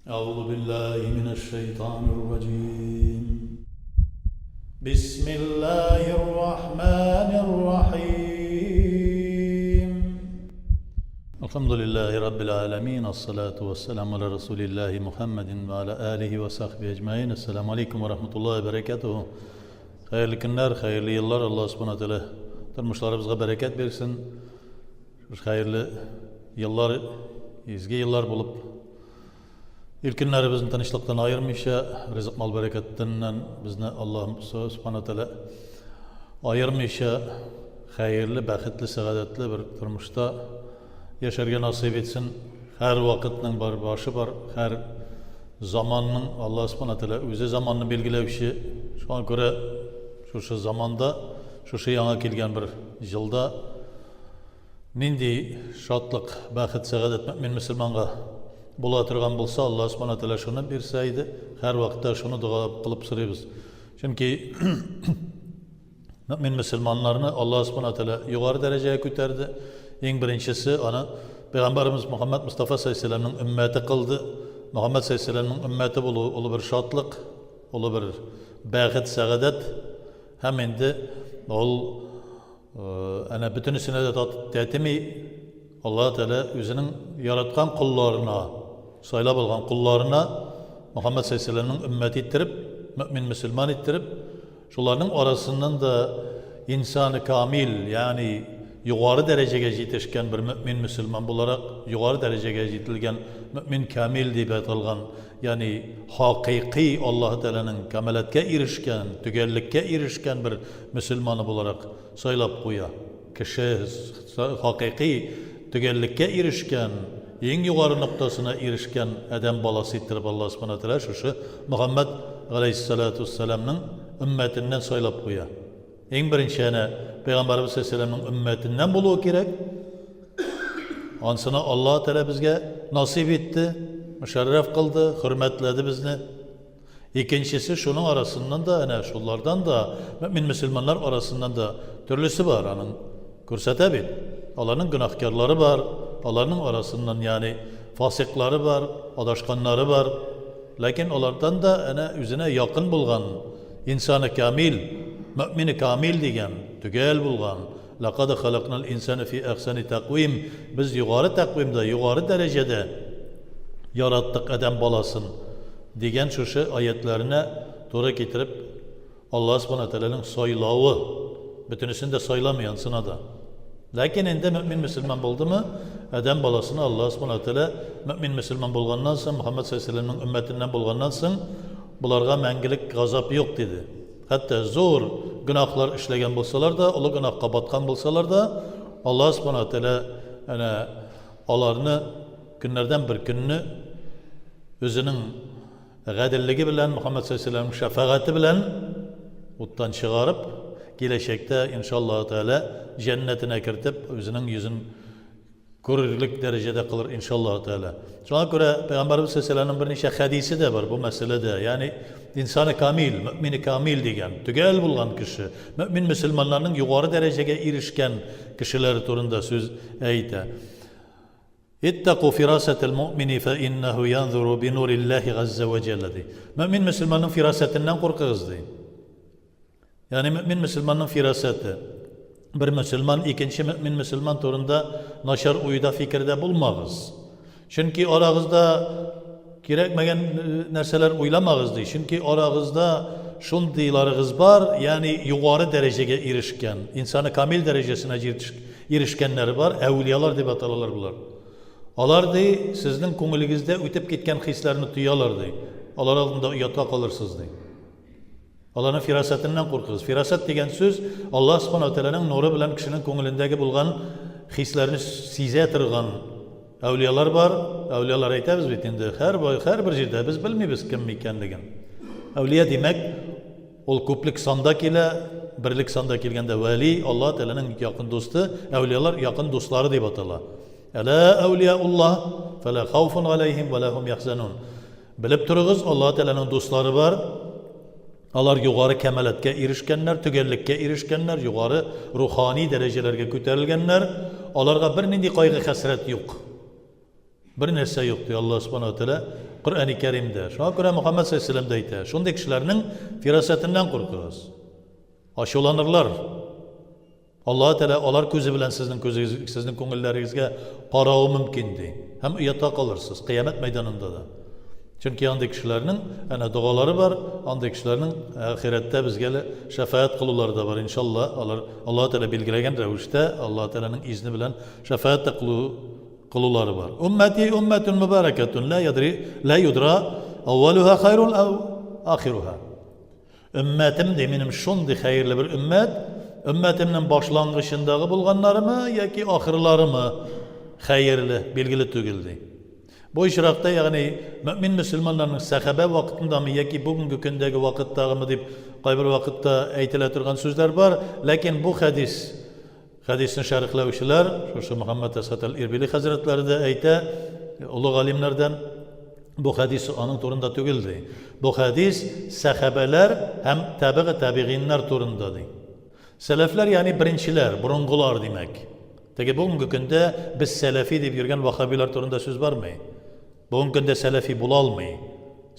أعوذ بالله من الشيطان الرجيم بسم الله الرحمن الرحيم الحمد لله رب العالمين الصلاة والسلام على رسول الله محمد وعلى آله وصحبه أجمعين السلام عليكم ورحمة الله وبركاته Хәерле көннәр, хәерле еллар, Аллаһ Субхана Тәгалә тормышларыбызга бәрәкәт бирсен. Шушы хәерле еллар, изге еллар булып, ил көннәребезне тынычлыктан аермыйча, ризык мал бәрәкәтеннән безне Аллаһ Субхана Тәгалә аермыйча, хәерле, бәхетле, сәгадәтле бер тормышта яшәргә насыйп итсен. Һәр вакытның бар башы бар, һәр заманның Аллаһ Субхана Тәгалә үзе заманны билгеләүче. Шуңа күрә шушы заманда, шушы яңа килгән бер җылда Нинди шатлык, бәхет, сәгадәт мөэмин мөселманга була торган булса, Аллаһ Субхана Тәгалә шуны бирсә иде, һәрвакытта шуны дога кылып сорыйбыз. Чөнки мөэмин мөселманнарны Аллаһ Субхана Тәгалә югары дәрәҗәгә күтәрде. Иң беренчесе аны Пәйгамбәребез Мухаммад Мустафа саллаллаһу алейһи өммәте кылды. Мухаммад саллаллаһу алейһи өммәте булу олы бер шатлык, олы бер бәхет, сәгадәт. Һәм инде ул Әнә бөтенесенә дә тәтеми. Аллаһ Тәгалә үзенең яраткан колларына, сайлап алган колларына Мөхәммәд саллаллаһу алейһи өммәт иттереп, мөэмин мөселман иттереп, шуларның арасыннан да инсаны камил, ягъни югары дәрәҗәгә җитешкән бер мөэмин мөселман буларак, югары дәрәҗәгә җителгән мөэмин камил дип аталган, ягъни хакыйкый Аллаһ Тәгаләнең камаләткә ирешкән, төгәллеккә ирешкән бер мөселманы буларак сайлап куя. Кеше хакыйкый төгәллеккә ирешкән, иң югары ноктасына ирешкән адәм баласы иттереп Аллаһ Субхана Тәгалә шушы Мөхәммәд галәйһиссалату вәссәламның өммәтеннән сайлап куя. Иң беренче әнә Пәйгамбәребез саллаллаһу өммәтеннән булуы кирәк. Ансына Аллаһ Тәгалә безгә насыйп итте, мөшәррәф кылды, хөрмәтләде безне. Икенчесе шуның арасыннан да, әнә шулардан да, мөэмин мөселманнар арасыннан да төрлесе бар аның. Күрсәтә бит. Аларның гөнаһкярлары бар, аларның арасыннан, ягъни фасиклары бар, адашканнары бар. Ләкин алардан да әнә үзенә якын булган инсаны камил, мөэмине камил дигән, төгәл булган, Ләкад халакнал инсана фи әхсәни тәкъвим, без югары тәкъвимдә, югары дәрәҗәдә яраттык адәм баласын, дигән шушы аятьләренә туры китереп, Аллаһ Субхана Тәгаләнең сайлавы, бөтенесен дә сайламый ансына да. Ләкин инде мөэмин мөселман булдымы, адәм баласына Аллаһ Субхана Тәгалә мөэмин мөселман булганнан соң, Мөхәммәд саллаллаһу алейһи ва сәлләмнең өммәтеннән булганнан соң, боларга мәңгелек газап юк диде. Хәтта зур гөнаһлар эшләгән булсалар да, олы гөнаһка баткан булсалар да, Аллаһ Субхана Тәгалә әнә аларны көннәрдән бер көнне үзенең гаделлеге белән, Мөхәммәд саллаллаһу алейһи ва сәлләмнең шәфәгате белән уттан чыгарып, киләчәктә иншаллаһу тәгалә җәннәтенә кертеп, үзенең йөзен күрерлек дәрәҗәдә кылыр иншаллаһу тәгалә. Шуңа күрә Пәйгамбәребез саллаллаһу берничә хәдисе дә бар бу мәсьәләдә. Ягъни инсаны камил, мөэмине камил дигән, төгәл булган кеше, мөэмин мөселманнарның югары дәрәҗәгә ирешкән кешеләре турында сүз әйтә. Иттаку фирасатал муъмини фа иннаху янзуру би нуриллахи газза ва җалла ди. Мөэмин мөселманның фирасәтеннән куркыгыз ди. Ягъни мөэмин мөселманның фирасәте. Бер мөселман икенче мөэмин мөселман турында начар уйда, фикердә булмагыз. Чөнки арагызда кирәкмәгән э, нәрсәләр уйламагыз ди. Чөнки арагызда шундыйларыгыз бар, ягъни югары дәрәҗәгә ирешкән, инсаны камил дәрәҗәсенә ирешкәннәре бар, әүлиялар дип аталалар болар. Алар ди, сезнең күңелегездә үтеп киткән хисләрне тоялар ди. Алар алдында оятка калырсыз ди. Аларның фирасәтеннән куркыгыз. Фирасәт дигән сүз Аллаһ Субхану Тәгаләнең нуры белән кешенең күңелендәге булган хисләрне сизә торган әүлиялар бар. Әүлиялар әйтәбез бит инде, һәр һәрбер җирдә без белмибез кем икәнлеген. Әүлия димәк, ул күплек санда килә, берлек санда килгәндә вәли, Аллаһ Тәгаләнең якын дусты, әүлиялар якын дуслары дип атала. Әлә әүлияуллаһ, фәлә хауфун галәйһим вә лә һум яхзанун. Белеп торыгыз, Аллаһ Тәгаләнең дуслары бар. Алар югары кәмаләткә ирешкәннәр, төгәллеккә ирешкәннәр, югары рухани дәрәҗәләргә күтәрелгәннәр. Аларга бернинди кайгы-хәсрәт юк. Бер нәрсә юк, ди Аллаһ Субхану ва Тәгалә. Коръәни Кәримдә. Шуңа күрә Мөхәммәд саллаллаһу алейһи дә әйтә, шундый кешеләрнең фирасәтеннән куркыгыз. Ачуланырлар. Аллаһы Тәгалә алар күзе белән сезнең күзегез, сезнең күңелләрегезгә каравы мөмкин ди. Һәм оятка калырсыз кыямәт мәйданында да. Чөнки андый кешеләрнең әнә догалары бар, андый кешеләрнең ахирәттә безгә әле шәфәгать кылулары да бар, иншалла, алар Аллаһы Тәгалә билгеләгән рәвештә Аллаһы Тәгаләнең изне белән шәфәгать тә кылу кылулары бар. Уммәти уммәтун мубаракатун ла ядри ла юдра аввалуха хайрун ау ахируха. Өммәтем ди, минем шундый хәерле бер өммәт, өммәтемнең башлангычындагы булганнарымы яки ахырларымы хәерле, билгеле түгел ди. Бу очракта, ягъни мөэмин мөселманнарның сәхабә вакытындамы яки бүгенге көндәге вакыттагымы дип кайбер вакытта әйтелә торган сүзләр бар, ләкин бу хәдис, хәдисне шәрехләүчеләр, шушы Мөхәммәд Әсхәт әл-Ирбили хәзрәтләре дә әйтә, олы галимнәрдән, бу хәдис аның турында түгел ди. Бу хәдис сәхабәләр һәм тәбигы тәбигыйннар турында ди. Сәләфләр, ягъни беренчеләр, борынгылар димәк. Теге бүгенге көндә без сәләфи дип йөргән ваххабилар турында сүз бармый. Бүгенге көндә сәләфи була алмый.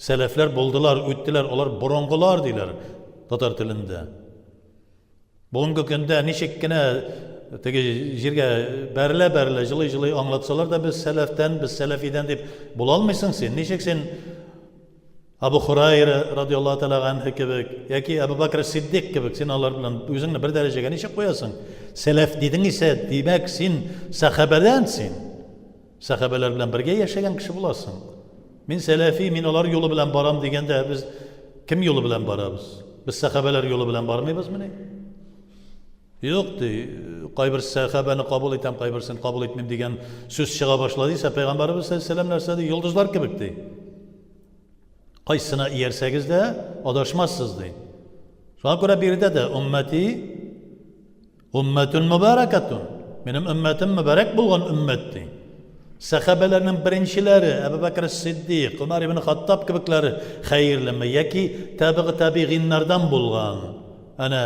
Сәләфләр булдылар, үттеләр, алар борынгылар диләр татар телендә. Бүгенге көндә ничек кенә теге җиргә бәрелә-бәрелә, җылый-җылый аңлатсалар да без сәләфтән, без сәләфидән дип була алмыйсың син. Ничек син Абу Хурайра радиаллаһу тәгалә ганһу кебек яки Абу Бакр Сиддик кебек син алар белән үзеңне бер дәрәҗәгә ничек куясың? Сәләф дидең исә, димәк, син сәхабәдән син. Сәхабәләр белән бергә яшәгән кеше буласың. Мин сәләфи, мин алар юлы белән барам дигәндә без кем юлы белән барабыз? Без сәхабәләр юлы белән бармыйбызмыни? Юк, ди, кайбер сәхабәне кабул итәм, кайберсен кабул итмим дигән сүз чыга башлады исә, пәйгамбәребез саллаллаһу нәрсә ди? Йолдызлар кебек ди. Кайсына иярсәгез дә адашмассыз ди. Шуңа күрә биредә дә уммәти уммәтун мубаракатун. Минем өммәтем мөбарәк булган өммәт ди. Сәхабәләрнең беренчеләре, Әбу Бәкр Сиддик, Умар ибн Хаттаб кебекләре хәерлеме яки табигы табигиннардан булган Әнә,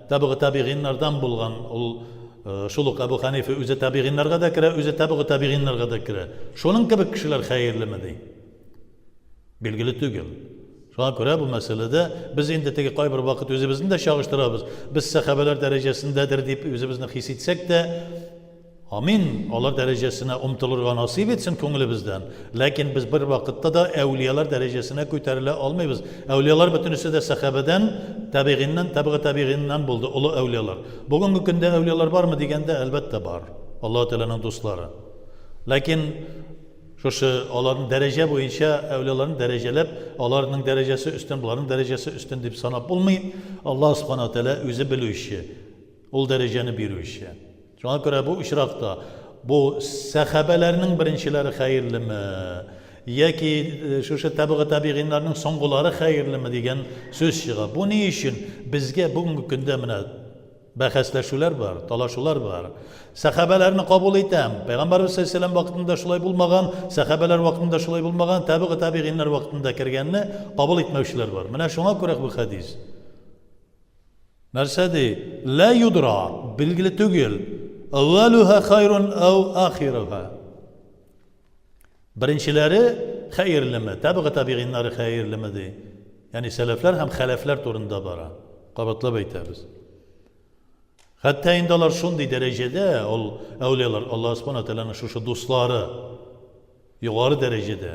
табигы табигиннардан булган ул э, шул ук Әбу Ханифа үзе табигиннарга да керә, үзе табигы табигиннарга да керә. Шуның кебек кешеләр хәерлеме ди? Билгеле түгел. Шуңа күрә бу мәсьәләдә без инде теге кайбер вакыт үзебезне дә чагыштырабыз. Без сәхабәләр дәрәҗәсендәдер дип үзебезне хис итсәк тә, Амин, алар дәрәҗәсенә омтылырга насыйп итсен күңелебездән. Ләкин без бер вакытта да әүлиялар дәрәҗәсенә күтәрелә алмыйбыз. Әүлиялар бөтенесе дә сәхабәдән, табигыйннан, табигы табигыйннан булды, олы әүлиялар. Бүгенге көндә әүлиялар бармы дигәндә, әлбәттә бар. Аллаһы Тәгаләнең дуслары. Ләкин шушы аларның дәрәҗә буенча әүлияларны дәрәҗәләп, аларның дәрәҗәсе өстен, боларның дәрәҗәсе өстен дип санап булмый. Аллаһ Субханаһу Тәгалә үзе белүче. Ул дәрәҗәне бирүче. Шуңа күрә бу очракта бу сәхабәләрнең беренчеләре хәерлеме яки э, шушы табигы табигыйннарның соңгылары хәерлеме дигән сүз чыга. Бу ни өчен безгә бүгенге көндә менә бәхәсләшүләр бар, талашулар бар. Сәхабәләрне кабул итәм. Пәйгамбәрбез саллаллаһу вакытында шулай булмаган, сәхабәләр вакытында шулай булмаган, табигы табигыйннар вакытында кергәнне кабул итмәүчеләр бар. Менә шуңа күрә бу хәдис. Нәрсә ди? Лә юдра, билгеле түгел. Әүвәлүһә хайрун әү ахируһа. Беренчеләре хәерлеме, табигы табигыйннары хәерлеме ди. Ягъни сәләфләр һәм хәләфләр турында бара. Кабатлап әйтәбез. Хәтта инде алар шундый дәрәҗәдә, ул әүлиялар, Аллаһ Субхану тәгаләнең шушы дуслары, Югары дәрәҗәдә.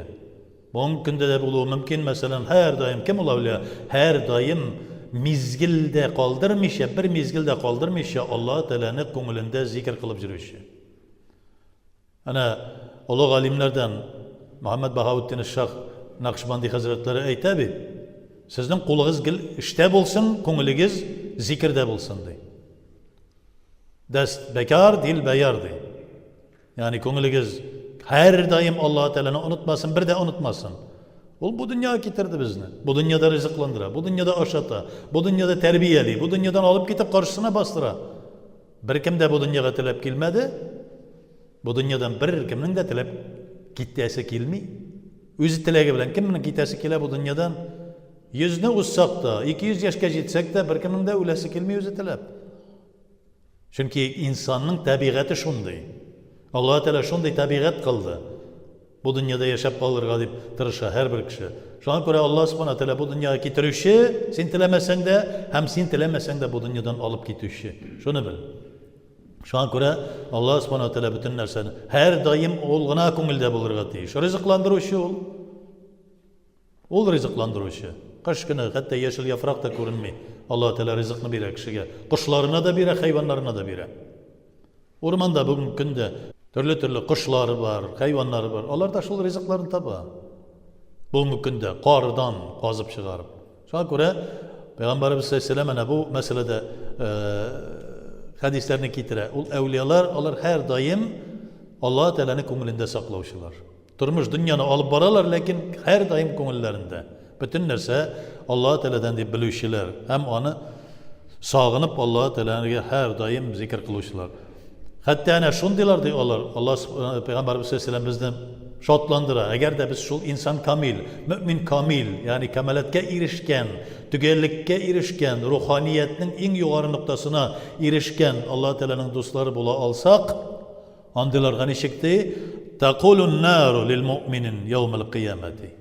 Бүгенге көндә дә булуы мөмкин, мәсәлән, һәрдаим, кем ул әүлия? Һәрдаим мизгел дә калдырмыйча, бер мизгел дә калдырмыйча Аллаһы Тәгаләне күңелендә зикер кылып йөрүче. Әнә олы галимнәрдән Мөхәммәд Баһаутдин Шах Накшбанди хәзрәтләре әйтә бит, сезнең кулыгыз гел эштә булсын, күңелегез зикердә булсын ди. Дәст бәкар, дил бәяр ди. Ягъни күңелегез һәрдаим Аллаһ Тәгаләне онытмасын, бер дә онытмасын. Ул бу дөньяга китерде безне. Бу дөньяда ризыкландыра, бу дөньяда ашата, бу дөньяда тәрбияли, бу дөньядан алып китеп каршысына бастыра. Беркем дә бу дөньяга теләп килмәде. Бу дөньядан беркемнең дә теләп китәсе килми. Үзе теләге белән кемнең китәсе килә бу дөньядан? Йөзне узсак та, 200 яшькә җитсәк тә, беркемнең дә үләсе килми үзе теләп. Чөнки инсанның табигате шундый. Аллаһ Тәгалә шундый табигать кылды. Бу дөньяда яшәп калырга дип тырыша һәрбер кеше. Шуңа күрә Аллаһ Субхана Тәгалә бу дөньяга китерүче, син теләмәсәң дә, һәм син теләмәсәң дә бу дөньядан алып китүче. Шуны бел. Шуңа күрә Аллаһ Субхана Тәгалә бөтен нәрсәне һәрдаим ул гына күңелдә булырга тиеш. Ризыкландыручы ул. Ул ризыкландыручы. Кыш көне хәтта яшел яфрак та күренми. Аллаһ Тәгалә ризыкны бирә кешегә. Кошларына да бирә, хайваннарына да бирә. Урманда бүгенге көндә төрле-төрле кошлар бар, хайваннар бар. Алар да шул ризыкларын таба. Бүгенге көндә кардан казып чыгарып. Шуңа күрә Пәйгамбәребез саллаллаһу әнә бу мәсьәләдә хәдисләрне китерә. Ул әүлиялар, алар һәрдаим Аллаһ Тәгаләне күңелендә саклаучылар. Тормыш дөньяны алып баралар, ләкин һәрдаим күңелләрендә бөтен нәрсә Аллаһ Тәгаләдән дип белүчеләр һәм аны сагынып Аллаһ Тәгаләгә һәрдаим зикер кылучылар. Хәтта әнә шундыйлар ди алар, Аллаһ Пәйгамбәребез саллаллаһу безне шатландыра. Әгәр дә без шул инсан камил, мөмин камил, ягъни кәмаләткә ирешкән, төгәллеккә ирешкән, руханиятнең иң югары ноктасына ирешкән Аллаһ Тәгаләнең дуслары була алсак, андыйларга ничек ди? Тәкулун нару лил муъминин яумал кыямәти.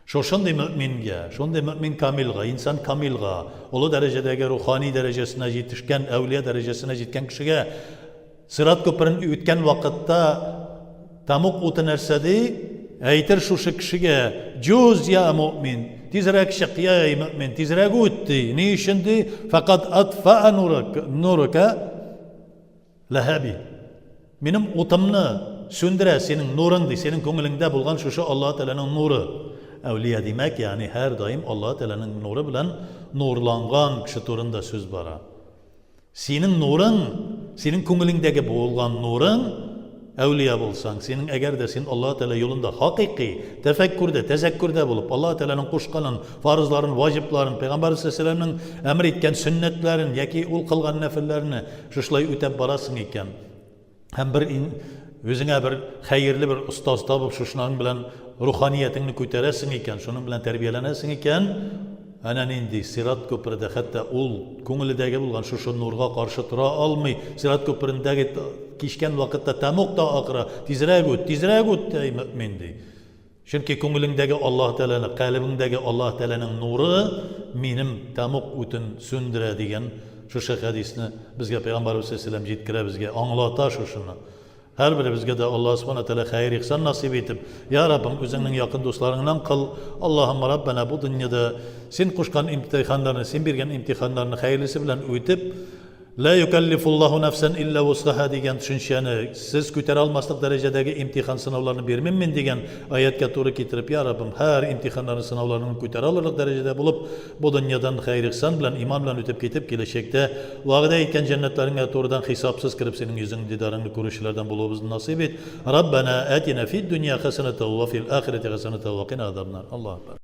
Шушындый мөэмингә, шундый мөэмин камилга, инсан камилга, олы дәрәҗәдәге рухани дәрәҗәсенә җитешкән, әүлия дәрәҗәсенә җиткән кешегә сират күперен үткән вакытта тәмуг уты нәрсә ди? Әйтер шушы кешегә, Җуз я мөэмин, тизрәк чык, я эй мөэмин, тизрәк үт, ди. Ни өчен ди? Фәкат атфаа нурыка Ләһәби. Минем утымны сүндерә синең нурың, ди, синең күңелеңдә булган шушы Аллаһы Тәгаләнең нуры. Әүлия димәк, ягъни һәрдаим Аллаһы Тәгаләнең нуры белән нурланган кеше турында сүз бара. Синең нурың, синең күңелеңдәге булган нурың, әүлия булсаң, синең әгәр дә син Аллаһы Тәгалә юлында хакыйкый тәфәккүрдә, тәзәккүрдә булып, Аллаһы Тәгаләнең кушканын, фарызларын, ваҗибларын, Пәйгамбәрбез саллаллаһу галәйһи ва сәлләмнең әмер иткән сөннәтләрен яки ул кылган нәфелләрне Шушылай үтәп барасың икән, һәм бер үзеңә бер хәерле бер остаз табып, шушының белән руханиятеңне күтәрәсең икән, шуның белән тәрбияләнәсең икән, әнә нинди сират күпере хәтта ул күңеледәге булган шушы нурга каршы тора алмый, сират күперендәге кичкән вакытта тәмуг та акыра, тизрәк үт, тизрәк үт, әй мөэмин, ди. Чөнки күңелеңдәге Аллаһ Тәгаләне, калебеңдәге Аллаһ Тәгаләнең нуры минем тәмуг утын сүндерә дигән шушы хәдисне безгә Пәйгамбәребез саллаллаһу галәйһи җиткерә безгә, аңлата шушыны. Һәрберебезгә дә Аллаһ Субхана Тәгалә хәер-ихсан насыйп итеп, Я Раббым, үзеңнең якын дусларыңнан кыл, Аллаһымма Раббана, бу дөньяда Син кушкан имтиханнарны, Син биргән имтиханнарны хәерлесе белән үтеп, Лә юкәллифуллаһу нәфсән илля вусгаһа дигән төшенчәне, сез күтәрә алмаслык дәрәҗәдәге имтихан-сынауларны бирмим мин дигән аятькә туры китереп, Я Раббым, һәр имтиханнарны, сынауларны күтәрә алырлык дәрәҗәдә булып, бу дөньядан хәер-ихсан белән, иман белән үтеп китеп, киләчәктә вәгъдә иткән җәннәтләреңә турыдан хисапсыз кереп, синең йөзең, дидарыңны күрүчеләрдән булуыбызны насыйп ит. Раббәнә атина фид-дөнья хәсәнәтән вә фил ахирәти хәсәнәтән вә кина азабнар. Аллаһу әкбәр.